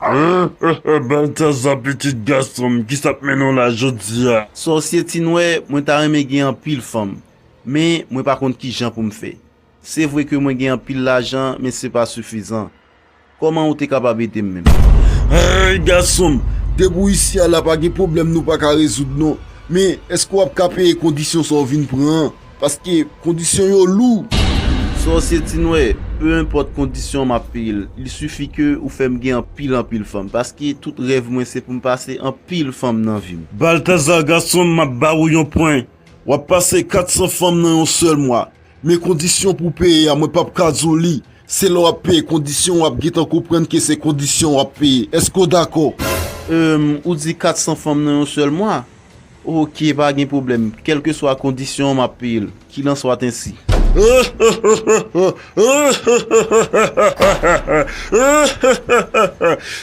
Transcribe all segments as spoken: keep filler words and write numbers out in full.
Baltaza, pitit gason m, kisa k mennen w la jodi a? Sòsye Tinwè, mwen ta renmen gen anpil fanm, men mwen pa konn kijan pou m fè. Se vre ke mwen gen anpil lajan, men se pa sifizan. Kòman ou te kapab ede m menm? Hey, gason m, depi w isi a la, pa gen pwoblèm nou pa ka rezoud non. Men, èske w ap ka peye kondisyon sa w vin pran an? Paske kondisyon yo lou. Sòsye Tinwè, pe enpòt kondisyon m ap peye l. Il sifi ke ou fè m gen anpil, anpil fanm. Paske tout rèv mwen se pou m pase anpil fanm nan vi m. Baltaza, gason m, m ap ba ou yon pwen. W ap pase kat san fanm nan yon sèl mwa. Men kondisyon pou w peye a, mwen p ap ka di w li. Se lè w ap peye kondisyon w ap gentan konprann ke se kondisyon w ap peye. Èske w dakò? Em, ou di kat san fanm nan yon sèl mwa? Oke, pa gen pwoblèm. Kèlkeswa kondisyon an, m ap peye l. Qu'il en soit ainsi.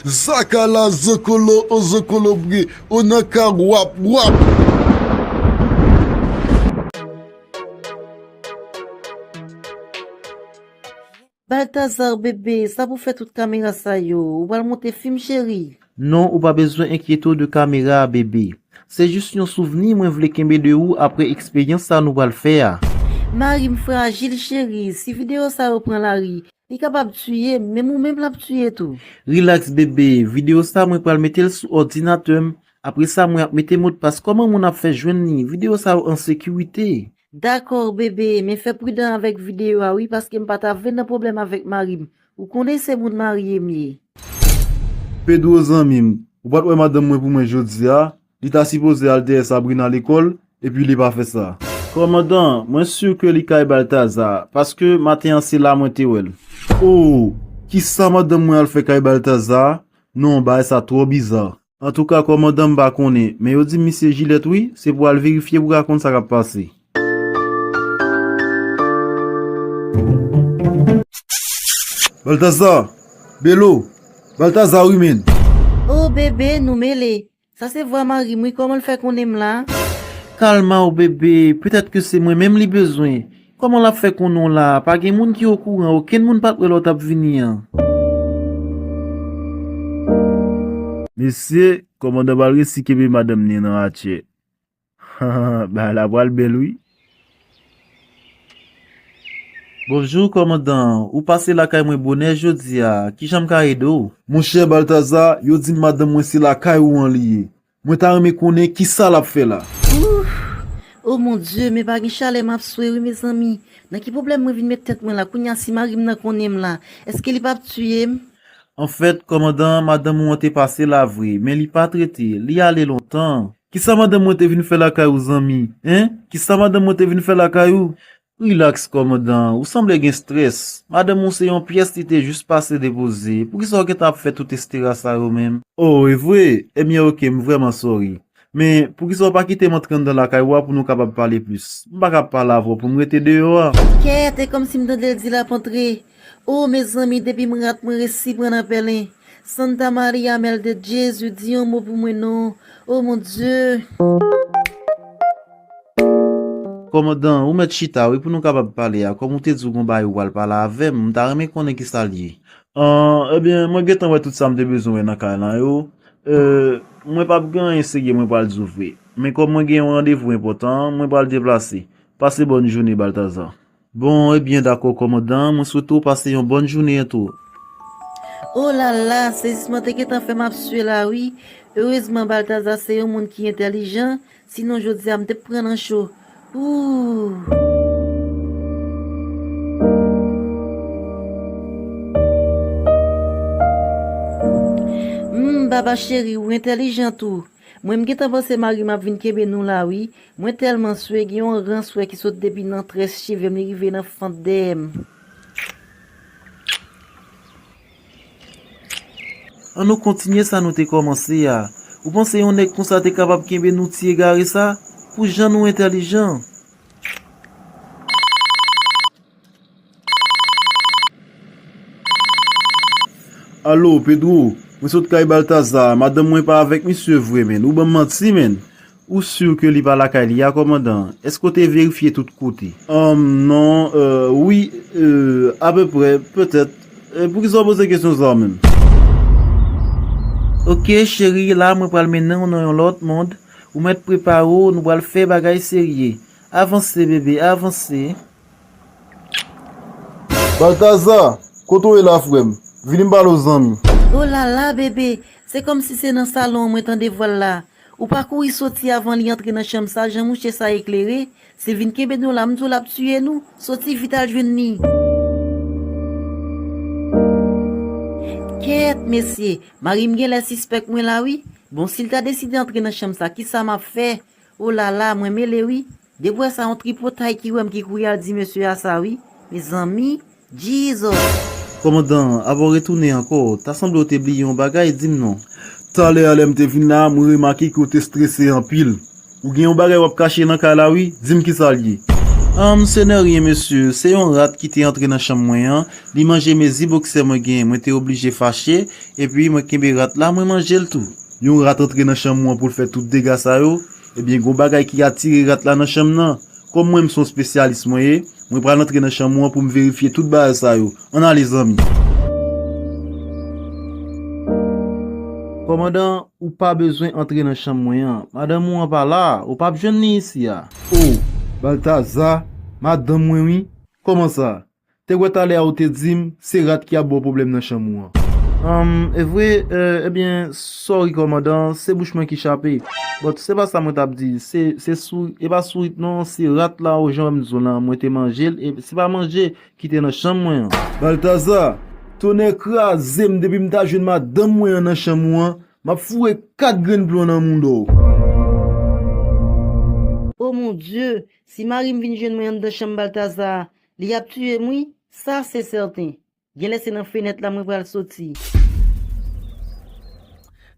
Zakala zokolo, o zokolo bre, o nan ka wap, wap. Baltazar, bebe, sa pou fè tout kamera sa yo? Ou pral monte fim, cheri? Non, ou pa bezwen enkyete w de kamera a, bebe. Se jis yon souvni mwen vle kenbe de ou apre eksperyans sa nou pral fè a. Mari m frajil, cheri. Si videyo sa yo pran lari, li kapab tiye m, menm ou menm l ap tiye tou. Rilaks, bebe. Videyo sa mwen pral mete l sou òdinatè m. Apre sa, mwen ap mete modpas. Kòman moun ap fè jwenn li? Videyo sa yo an sekirite. Dakò, bebe, men fè pridan avèk videyo a, wi, paske m pa ta vle nan pwoblèm avèk mari m. Ou konnen se moun marye m ye. Pedro, zanmi m, ou pa t wè madanm mwen pou mwen jodi a? Li ta sipoze al dèyè Sabrina lekòl, epi li pa fè sa. Kòmandan, mwen si ke li kay Baltaza, paske maten an se la mwen te wè l. Oh, kisa madanm mwen al fè kay Baltaza? Non, bagay sa twò biza. Antouka, kòmandan, m pa konnen, men yo di m misye Jilèt wi, se pou al verifye pou ka konn sa k ap pase. Baltaza! Belo! Baltaza wi, menn! Oh, bebe, nou mele. Sa se vwa mari m wi, kòman l fè konnen m la? Kalma w, bebe, petèt ke se mwen menm li bezwen. Kòman l ap fè konnen w la? Pa gen moun ki okouran, okenn moun pa t wè lè w t ap vini an. Mesye, kòmandan pral resi kenbe madanm ni nan atjè. Bagay la pral bèl wi. Bonjou, kòmandan. Ou pase lakay mwen bonè jodi a. Kijan m ka ede w? Monchè Baltaza, yo di m madanm mwen se lakay ou an li ye. Mwen ta renmen konnen kisa l ap fè la. Ouf! O mon Dye, men pa gen chalè m ap swe wi, mezanmi. Nan ki pwoblèm mwen vin met tèt mwen la? Kounye a, si mari m nan konnen m la, èske li p ap tiye m? Anfèt, kòmandan, madanm ou an te pase la vre, men li pa t rete, li ale lontan. Kisa madanm mwen te vin fè lakay ou, zanmi? Hein? Kisa madanm mwen te vin fè lakay ou? Rilaks, kòmandan, ou sanble gen strès. Madanm ou se yon pyès li te jis pase depoze. Poukisa w gentan ap fè tout estera sa yo menm? Oh, e vre? Ebyen, oke, m vrèman sòri. Men, poukisa w pa kite m antre anndan lakay ou a pou nou kapab pale plis? M pa ka pale avè w pou m rete deyò a. Kèt, e kòmsi m tande l di l ap antre. O, mezanmi, depi m rat, mwen resi pran nan pèlen. Santa Maria, Mèl de Jésus, di yon mo pou mwen non. O, mon Dye. Kòmandan, ou mèt chita wi pou nou kapab pale a. Kòm ou te di w gon bagay ou pral pale avè m, m ta renmen konnen kisa l ye. An, ebyen, mwen gentan wè tout sa m te bezwen wè nan kay lan yo. E, mwen p ap gen anyen serye mwen pral di w vre. Men kòm mwen gen yon randevou enpòtan, mwen pral deplase. Pase bòn jounen, Baltaza. Bon, ebyen, dakò, kòmandan. Mwen swete w pase yon bòn jounen tou. O la la, sezisman te gentan fè m ap swe la wi. Erezman, Baltaza se yon moun ki entèlijan, sinon jodi a m te pran nan cho. Ooh. Hmm, baba cheri, ou entèlijan tou. Mwen, m gentan panse mari m ap vin kenbe nou la wi. Mwen tèlman swe, gen yon ran swe ki sot depi nan très cheve m, li rive nan fant dèyè m. An nou kontinye sa nou te kòmanse a. Ou panse yon nèg konsa te kapab kenbe nou ti egare sa? Pou jan nou entèlijan. Alo, Pedro, mwen sot kay Baltaza, madanm mwen pa avèk misye vre, menn. Ou ban m manti, menn. Ou si ke li pa lakay li a, kòmandan? Èske w te verifye tout kote? Ahn, non, e, wi, e, apeprè, petèt. E, poukisa w poze kesyon sa a menm? Ok, cheri, la mwen pral mennen w nan yon lòt mond. Ou mèt prepare w, nou pral fè bagay serye. Avanse, bebe, avanse. Baltaza, kote w ye la, frè m? Vini m pale w, zanmi. O lala, bebe, se kòmsi se nan salon an mwen tande vwa l la. Ou pa kouri soti avan li antre nan chanm sa, jan mouche sa eklere? Si l vin kenbe nou la, m di w l ap tiye nou. Soti vit al jwenn li. Kèt, mesye, mari m genlè sispèk mwen la, wi. Bon, si l ta deside antre nan chanm sa, kisa m ap fè? O lala, mwen mele, wi. Depi w wè sa, yon tripotay ki wè m ki kouri al di mesye a sa, wi. Mezanmi, Jesus! Kòmandan, avan w retounen ankò, ta sanble w te bliye yon bagay, di m non. Talè a lè m te vin la, mwen remake ke w te strese anpil. Ou gen yon bagay w ap kache nan kay la, wi, di m kisa l ye. Ahn, ce n'est rien, mesye, se yon rat ki te antre nan chanm mwen an, li manje mezi boksè mwen genyen, mwen te oblije fache, epi mwen kenbe rat la, mwen manje l tou. Yon rat antre nan chanm ou an pou l fè tout dega sa yo? Ebyen, gon bagay ki atire rat la nan chanm nan. Kòm mwen, m se yon espesyalis mwen ye, mwen pral antre nan chanm ou an pou m verifye tout bagay sa yo. Ann ale, zanmi. Kòmandan, ou pa bezwen antre nan chanm mwen an. Madanm ou an pa la, ou p ap jwenn li isi a. O, Baltaza, madanm mwen wi. Kòman sa? Te kwè talè a ou te di m se rat ki ap ba w pwoblèm nan chanm ou an. Ahn, e vre, eh, ebyen, sorry kòmandan, se bouch mwen ki chape. But se pa sa mwen t ap di, se, se sou, e pa sourit non, se rat la, ou jan w wè m di w lan, mwen te manje l, e se pa manje ki te nan chanm mwen an. Baltaza, tonnè kraze m, depi m ta jwenn madanm mwen an nan chanm ou an, m ap foure kat grenn plon nan mouda w. O mon Dye, si mari m vin jwenn mwen anndan chanm Baltaza a, li ap tiye m wi, sa se sèten. Genlè se nan fenèt la mwen pral soti.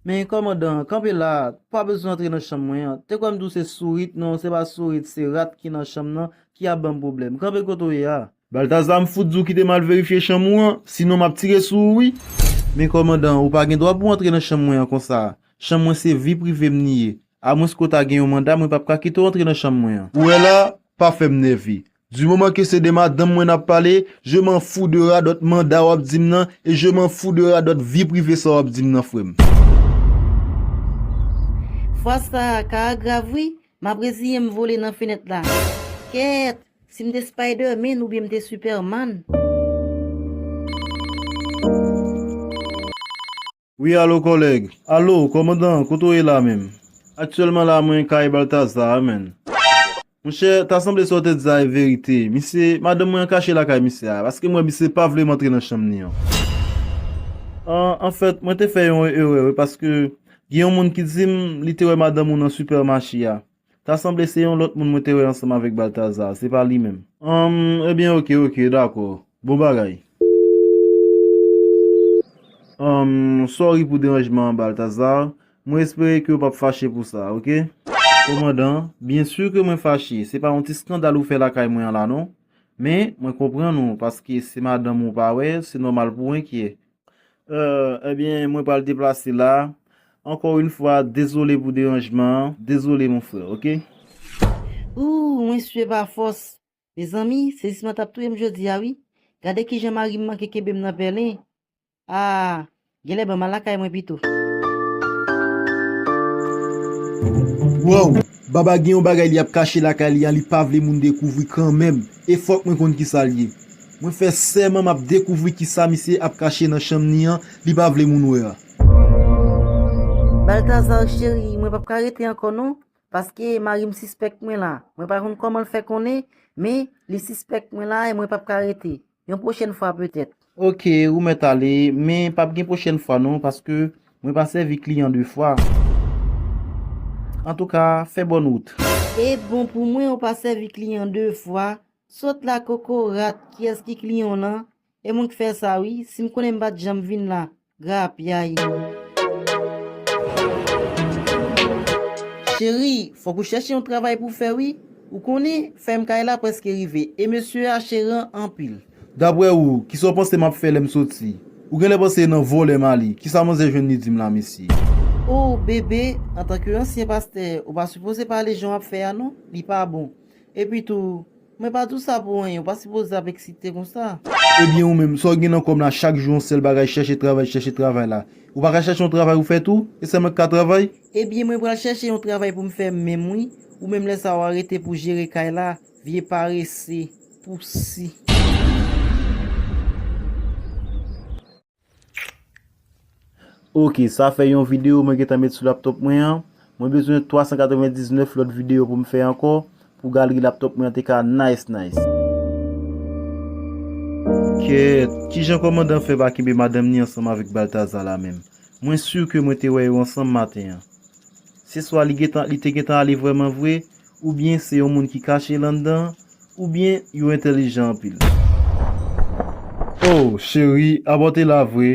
Men kòmandan, kanpe la, pa bezwen antre nan chanm mwen an. Te kwè m di w se sourit, non, se pa sourit, se rat ki nan chanm nan ki ap ban m pwoblèm. Kanpe kote w ye a. Baltaza, m fout di w kite m al verifye chanm ou an, sinon m ap tire sou ou wi. Men kòmandan, ou pa gen dwa pou w antre nan chanm mwen an konsa. Chanm mwen se vi prive m li ye. Amwenske w ta gen yon manda, mwen p ap ka kite w antre nan chanm mwen an. Ou wè la, pa fè m nève. Du moment que c'est de madanm mwen n ap pale, je m'en fous de radòt manda w ap di m nan, e je m'en fous de radòt vi prive sa w ap di m nan, frè m. Fwa sa a ka grav wi, m ap reziye m vole nan fenèt la. Kèt, si m te Spider-Man oubyen m te Superman. Wi, alo, kòlèg. Alo, kòmandan, kote w ye la menm? Aktyèlman la, mwen kay Baltaza a, menn. Monchè, ta sanble sa w te di a e verite. Misye, madanm mwen an kache lakay misye a, paske m wè misye pa vle m antre nan chanm ni an. An, anfèt, mwen te fè yon erè, wi, paske gen yon moun ki di m li te wè madanm ou nan sipèmache a. Ta sanble se yon lòt moun mwen te wè ansanm avèk Baltaza, se pa li menm. Anm, ebyen, oke, oke, dakò. Bon bagay. Anm, sorry pou deranjman an, Baltaza. Mwen espere ke w p ap fache pou sa, oke? Kòmandan, byen si ke mwen fache. Se pa yon ti eskandal ou fè lakay mwen an la, non. Men, mwen konprann ou, paske se madanm ou pa wè, se nòmal pou w enkyè. Euh, ebyen, mwen pral deplase la. Encore une fois, dezole pou deranjman an. Dezole, mon frè, oke? Ooh, mwen swe pa fòs. Mezanmi, sezisman t ap touye m jodi a, wi. Gade kijan mari m manke kenbe m nan pèlen. Ah, genlè ban m al lakay mwen pito. Wow! Baba gen yon bagay li ap kache lakay li a, li pa vle moun dekouvri kanmenm. E fòk mwen konn kisa l ye. Mwen fè sèman m ap dekouvri kisa misye ap kache nan chanm ni an, li pa vle moun wè a. Baltazar cheri, mwen p ap ka rete ankò non, paske mari m sispèk mwen la. Mwen pa konn kòman l fè konnen, men li sispèk mwen la e mwen p ap ka rete. Yon pwochèn fwa petèt. Oke, ou mèt ale, men p ap gen pwochèn fwa non, paske mwen pa sèvi kliyan de fwa. Antouka, fè bòn wout. E bon pou mwen ou pa sèvi kliyan de fwa. Sot la kokorat, kiyès ki kliyan w lan? E mwen k fè sa wi, si m konnen m pa t janm vin la. Grapyay. Cheri, fòk ou chèche yon travay pou fè wi. Ou konnen, fèm kay la prèske rive, e mesye a cheran anpil. Daprè ou, kisa w panse m ap fè lè m soti? Ou genlè panse e nan vòlè m ale. Kisa manzè jwenn li di m la, mesye? O, bebe, antanke ansyen pastè, ou pa sipoze pale jan w ap fè a non, li pa bon. Epitou, mwen pa di w sa pou anyen, ou pa sipoze ap eksite konsa. Ebyen ou menm, sa w gen nan kò w la, chak jou yon sèl bagay, chèche travay, chèche travay la. Ou pa ka chèche yon travay ou fè tou? E sèl mwen k ka travay? Ebyen mwen pral chèche yon travay pou m fè menm wi. Ou menm lè sa w arete pou jere kay la, vye parese, pousi. Ok, sa fè yon videyo mwen gentan met sou laptop mwen an. Mwen bezwen twa san katrevendiznèf lòt videyo pou m fè ankò, pou galri laptop mwen an te ka nice nice. Kèt, kijan kòmandan fè pa kenbe madanm ni ansanm avèk Baltazar la menm? Mwen si ke mwen te wè yo ansanm maten an. Se swa li gentan, li te gentan ale vrèman vre, oubyen se yon moun ki kache l anndan, oubyen yo entèlijan anpil. Oh, cheri, apa w te la vre?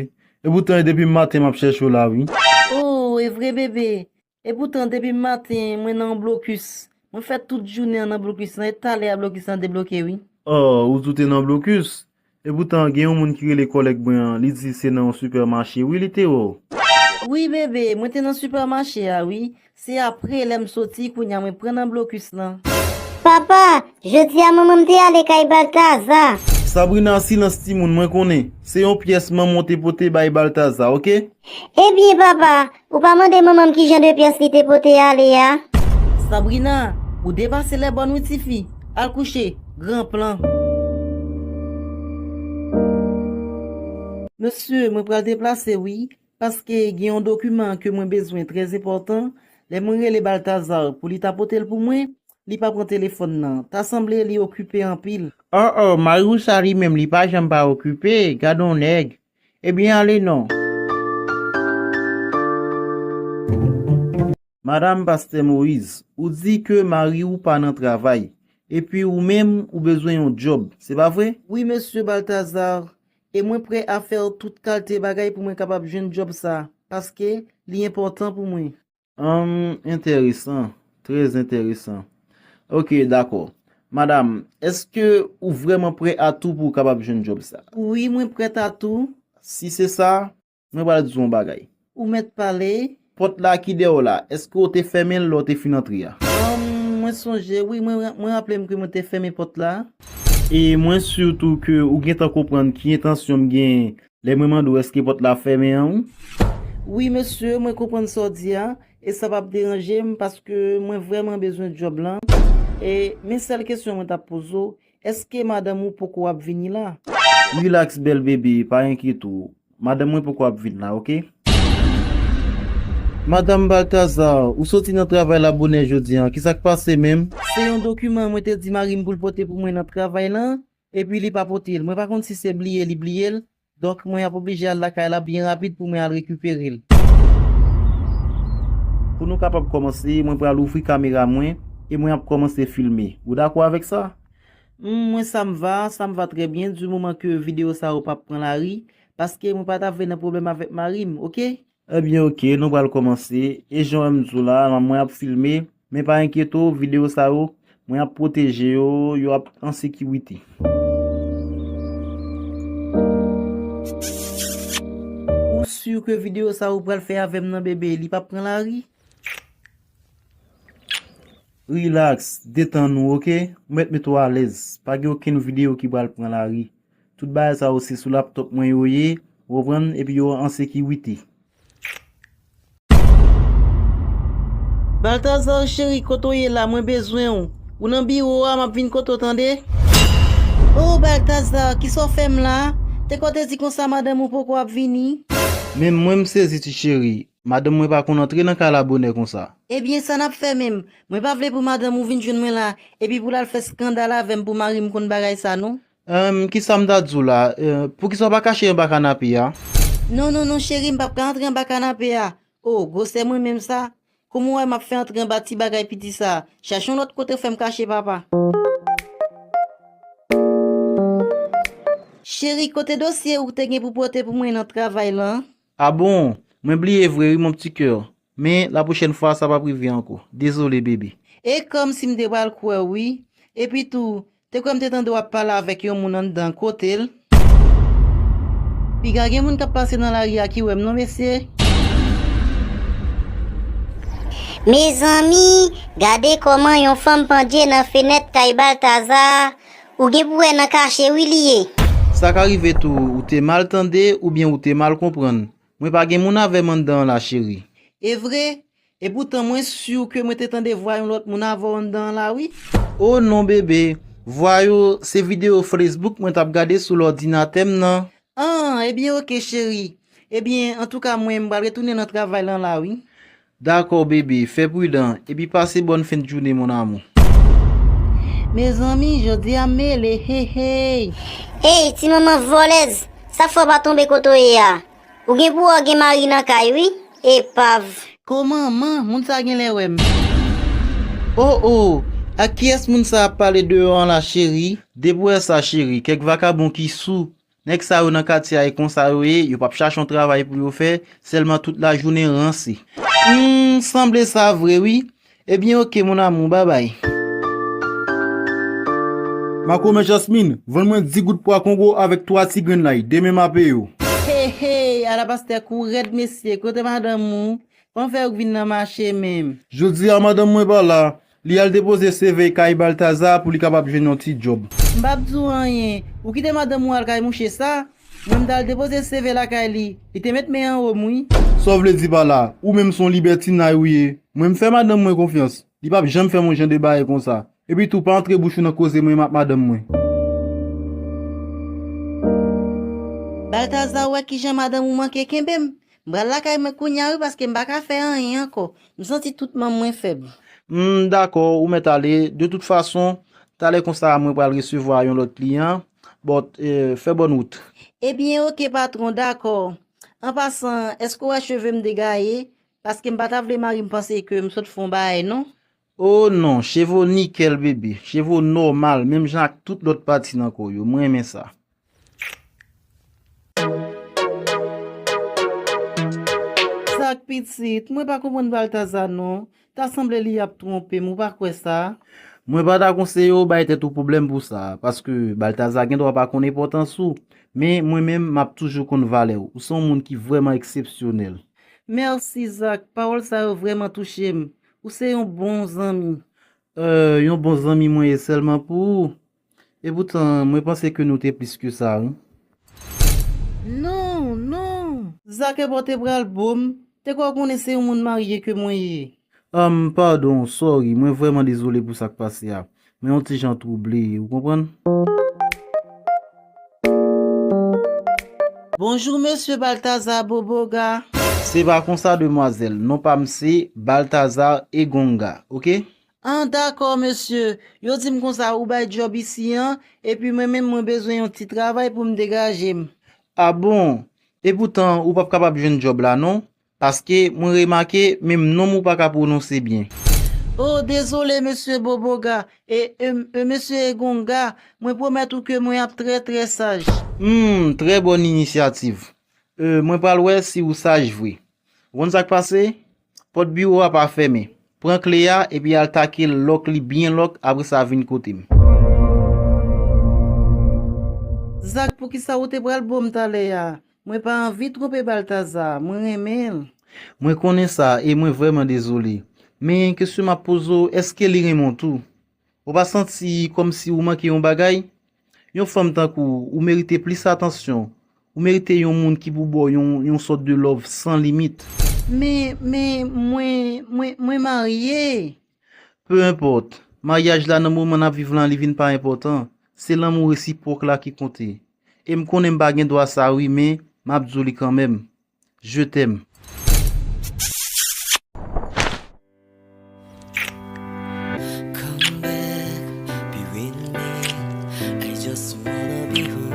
Epoutan e depi maten m ap chèche w la wi. Oh, e vre bebe. Epoutan depi maten mwen nan yon blokis. Mwen fè tout jounen an nan blokis lan, e talè a blokis lan debloke wi. Oh, ou tou te nan blokis? Epoutan gen yon moun ki rele kòlèg mwen an, li di se nan yon sipèmache wi li te wè w. Wi bebe, mwen te nan sipèmache a wi. Se apre lè m soti kounye a mwen pran nan blokis lan. Papa, jodi a manman m te ale kay Baltaza. Sabrina, silans timoun, mwen konnen. Se yon pyès manman w te pote bay Baltaza, oke? Ebyen papa, ou pa mande manman m kijan de pyès li te pote ale a? Sabrina, ou depase lèbòn wi tifi. Al kouche, gran plan. Mesye, mwen pral deplase wi. Paske gen yon dokiman ke mwen bezwen trè enpòtan, lè mwen rele Baltazar pou li ta pote l pou mwen, li pa pran telefòn nan. Ta sanble li okipe anpil. Oh oh, mari w sa li menm li pa janm pa okipe, gad on nèg. Ebyen ale non. Madanm Pastè Moyiz, ou di ke mari w pa nan travay, epi ou menm ou bezwen yon djòb, se pa vre? Wi, mesye Baltazar, e mwen prè a fè tout kalte bagay pou mwen kapab jwenn djòb sa, paske li enpòtan pou mwen. Hum, enteresan, trè enteresan. Ok, dakò. Madanm, èske ou vrèman prè a tou pou w kapab jwenn djòb sa? Wi, mwen prèt a tou. Si se sa, mwen pral di w yon bagay. Ou mèt pale. Pòt la ki dèyè w la, èske w te fèmen l lè w te fin antre a? Hum, mwen sonje, wi, mwen, mwen raple m ke mwen te fèmen pòt la. E mwen si tou ke ou gentan konprann ki entansyon m genyen lè mwen mande w èske pòt la fèmen an wi. Wi, mesye, mwen konprann sa w di a, e sa p ap deranje m paske mwen vrèman bezwen djòb lan. E, men sèl kesyon mwen t ap poze w, èske madanm ou poko ap vini la? Rilaks, bèl bebe, pa enkyete w. Madanm mwen poko ap vin la, oke? Madanm Baltazar, ou soti nan travay la bonè jodi a, kisa k pase menm? Se yon dokiman mwen te di mari m pou l pote pou mwen nan travay lan, epi li pa pote l. Mwen pa konn si se bliye li bliye l, donk mwen ap oblije al lakay la byen rapid pou mwen al rekipere l. Pou nou kapab kòmanse, mwen pral ouvri kamera mwen e mwen ap kòmanse filme. Ou dakò avèk sa? Hmm, mwen sa m va, sa m va trè byen, di moman ke videyo sa yo p ap pran lari, paske mwen pa ta vle nan pwoblèm avèk mari m, oke? Ebyen, oke, nou pral kòmanse. E jan w wè m di w la, mwen ap filme, men pa enkyete w, videyo sa yo, mwen ap pwoteje yo, yo ap an sekirite. Ou si ke videyo sa yo pral fè avè m nan, bebe, li p ap pran lari? Rilaks, detann ou, oke? Ou mèt mete w alèz. Pa gen okenn videyo ki pral pran lari. Tout bagay sa yo se sou laptop mwen yo ye, ou konprann, epi yo an sekirite. Baltazar cheri, kote w ye la? Mwen bezwen w. Ou nan biwo a, m ap vin kote w, tande? Oh, Baltazar, kisa w fè m la? Te kwè w te di konsa madanm ou poko ap vini? Menm mwen m sezi ti cheri. Madanm mwen pa konn antre nan kay la bonè konsa. Ebyen, sa n ap fè menm? Mwen pa vle pou madanm ou vin jwenn mwen la, epi pou l al fè eskandal avè m pou mari m konn bagay sa, non. Em, kisa m ta di w la? Eh, poukisa w pa kache anba kanape a? Non, non, non, cheri, m p ap ka antre anba kanape a. O, gwosè mwen menm sa. Kòman w wè m ap fè antre anba ti bagay piti sa? Chache yon lòt kote fè m kache, papa. Cheri, kote dosye ou te gen pou pote pou mwen nan travay lan? A bon, mwen bliye vre wi, mon pti kè. Men, lapwochèn fwa, sa p ap rive ankò. Dezole, bebe. E kòmsi m te pral kwè w, wi. Epi tou, te kwè m te tande w ap pale avèk yon moun anndan, kote l? Piga gen moun k ap pase nan lari a ki wè m non, mesye. Mezanmi, gade kòman yon fanm pandye nan fenèt kay Baltaza. Ou gen pou wè nan kache wi li ye. Ta ka rive tou, ou te mal tande oubyen ou te mal konprann. Mwen pa gen moun avè m anndan an la, cheri. E vre? Epoutan, mwen si ke mwen te tande vwa yon lòt moun avè w anndan an la, wi. O non, bebe. Vwa yo, se videyo Facebook mwen t ap gade sou lòdinatè m nan. An, ebyen, oke, cheri. Ebyen, antouka, mwen, m pral retounen nan travay lan la, wi. Dakò, bebe, fè pridan, epi pase bòn fen de jounen, mon amour. Mezanmi, jodi a mele, hey, hey. Hey, ti manman vòlèz, sa fè w pa tonbe kote w ye a? Ou gen pou wè w gen mari nan kay, wi. Epav. Ko manman, moun sa genlè wè m. Oh, oh, ak kiyès moun sa ap pale deyò an la, cheri? Depi w wè sa, cheri, kèk vakabon ki sou. Nèg sa yo nan katye a, e konsa yo ye, yo p ap chache yon travay pou yo fè, sèlman tout lajounen ranse. Hmm, sanble sa vre, wi. Ebyen, oke, mon amour, babay. Makomè Jasmine, vann mwen dis gout pwa Kongo avèk twa ti grenn lay. Demen m a peye w. Hey, hey, ala pastè kou rèd, mesye. Kote madanm ou? Kòman fè yo vin nan mache menm? Jodi a, madanm mwen pa la. Li al depoze C V kay Baltaza pou li kapab jwenn yon ti djòb. M p ap di w anyen. Ou kite madanm ou al kay mouche sa? Mwen, m t al depoze C V lakay li. Li te met men anwo m, wi. Sa w vle di pa la? Ou menm se yon libètinay ou ye. Mwen, m fè madanm mwen konfyans. Li p ap janm fè m yon jan de bagay konsa. Epi tou, pa antre bouch ou nan koze mwen menm ak madanm mwen. Baltaza, ou wè kijan madanm ou manke kenbe m? M pral lakay mwen kounye a, wi, paske m pa ka fè anyen ankò. M santi tout manm mwen fèb. Hmm, dakò, ou mèt ale. De tout fason, talè konsa, mwen pral resevwa yon lòt kliyan. But, eh, fè bòn wout. Ebyen, oke, patwon, dakò. An pasan, èske w wè cheve m degaye? Paske m pa ta vle mari m panse ke m sot fè yon bagay, non. Oh non, cheve w nikèl, bebe. Cheve w nòmal, menm jan ak tout lòt pati nan kò w yo. Mwen renmen sa. Sa k pitit, mwen pa konprann Baltaza non. Ta sanble li ap twonpe m, ou pa kwè sa? Mwen pa ta konseye w bay tèt ou pwoblèm pou sa, paske Baltaza gen dwa pa konn enpòtans ou, men mwen menm, m ap toujou konn valè w. Ou se yon moun ki vrèman eksepsyonèl. Mèsi, Zak. Pawòl sa yo vrèman touche m. Ou se yon bon zanmi. Eh, yon bon zanmi mwen ye sèlman pou ou. Epoutan, mwen panse ke nou te plis ke sa, wi. Non, non. Zak, e bò te pral bo m. Te kwè w konnen se yon moun marye ke mwen ye. Ahn, padon, sorry. Mwen vrèman dezole pou sa k pase a. Mwen yon ti jan twouble, ou konprann? Bonjou, mesye Baltaza Boboga. Se pa konsa, demwazèl. Non pa m se Baltaza Egonga, oke? An, dakò, mesye. Yo di m konsa ou bay djòb isi an, epi mwen menm mwen bezwen yon ti travay pou m degaje m. A bon? Epoutan, ou p ap kapab jwenn djòb la, non? Paske mwen remake, menm non m ou pa ka pwononse byen. O, dezole, mesye Boboga. E, e, e, mesye Egonga, mwen pwomèt ou ke mwen ap trè, trè saj. Hmm, trè bòn inisyativ. E, mwen pral wè si ou saj vre. Ou konn sa k pase? Pòt biwo a pa fèmen. Pran kle a epi al take l lòk li byen lòk, apre sa vin kote m. Zak, poukisa ou te pral bo m talè a? Mwen pa anvi twonpe Baltaza, mwen renmen l. Mwen konnen sa e mwen vrèman dezole. Men kesyon m ap poze w, èske li renmen w tou? Ou pa santi kòmsi ou manke yon bagay? Yon fanm tankou w, ou merite plis atansyon. Ou merite yon moun ki pou ba w yon, yon sòt de love san limit. Men, men, mwen, mwen, mwen marye. Peu importe. Maryaj la nan moman n ap viv lan, li vin pa enpòtan. Se lanmou resipwòk la ki konte. E m konnen m pa gen dwa sa wi, men m ap di w li kanmenm. Je t'aime. Come back, be with me. I just wanna be who